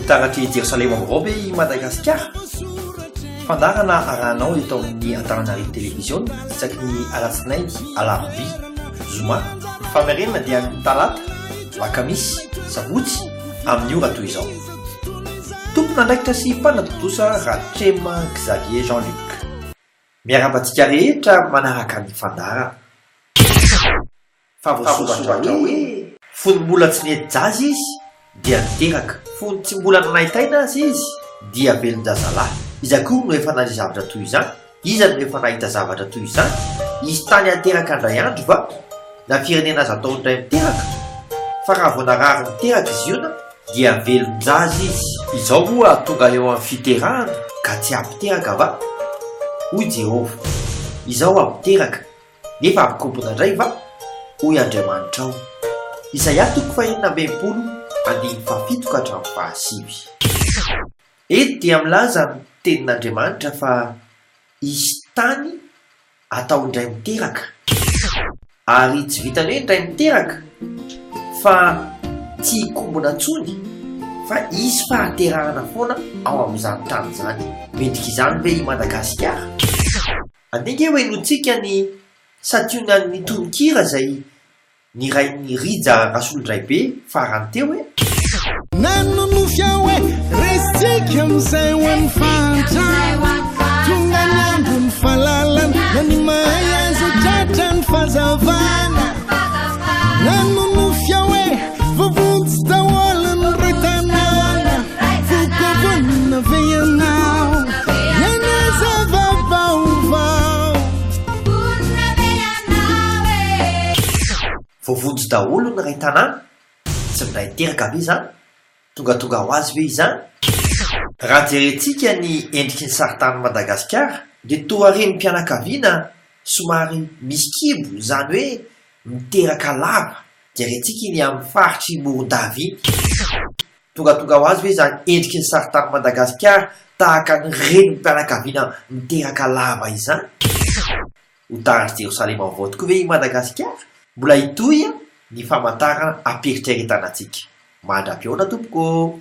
taratr'i Jerosalema vaovao ve i Madagasikara? Fandaharana arahanao eto amin'ny Antananarivo Televiziona isaky ny alatsinainy, alarobia, zoma. Ny famerenana dia ny talata, alakamisy, sabotsy amin'ny ora toy izao. Tompon'andraikitra sy mpanatontosa Ratrema Xavier Jean Luc. Miarahaba antsika rehetra manaraka ny fandaharana. Fa voasoratra hoe. Fony mbola tsy nety-jaza izy, dia niteraka. Fony tsy mbola nanaintaina aza izy, dia velon-jazalahy. Iza koa no efa nandre zavatra toy izany? Iza no efa nahita zavatra toy izany? Hisy tany hateraka indray andro va? Na firenena azo atao indray miteraka? Fa raha vao narary niteraka i Ziona, dia velon-jaza izy. Izao moa tonga eo amin'ny fiterahana, ka tsy hampiteraka va? Hoy Jehovah, Izao hampiteraka, Nefa hampikombona indray va? Hoy Andriamanitrao. Isaia toko fahenina amby 60, andininy fahafito ka hatramin'ny fahasivy. Eto dia milaza ny Tenin'Andriamanitra fa hisy tany atao indray miteraka. Ary tsy vitan'ny hoe indray miteraka fa tsy hikombona intsony fa hisy fahaterahana foana ao amin'izany tany izany. Mendrika izany ve i Madagasikara? Andeha ange ho henointsika ny santionan'ny tononkira izay nirain'i Rija Rasolondraibe farany teo e! Nanonofy aho hoe resintsika amin'izay ho an'ny fahantrana. Tonga ny andron'ny fahalalana, na ny mahay aza tratra ny fahazavana. Nanonofy aho hoe voavonjy daholo ny ray tanàna. Foko vonona ve ianao? Hiaina zava-baovao. Vonona ve ianao e? Voavonjy daholo ny ray tanàna? Tsy miray teraka ve izany? Tongatonga ho azy ve izany? Raha jerentsika ny endriky ny sarintanin'i Madagasikara dia toa renim-pianakaviana somary misy kibo, izany hoe miteraka lava. Jerentsika iny amin'ny faritr'i Morondava iny. Tongatonga ho azy ve izany endriky ny sarintanin'i Madagasikara tahaka ny renim-pianakaviana miteraka lava izany? Ho taratr'i Jerosalema vaovao tokoa ve i Madagasikara? Mbola hitohy ny famantarana ampiheritreretana antsika. Mandra-pihaona tompoko ô!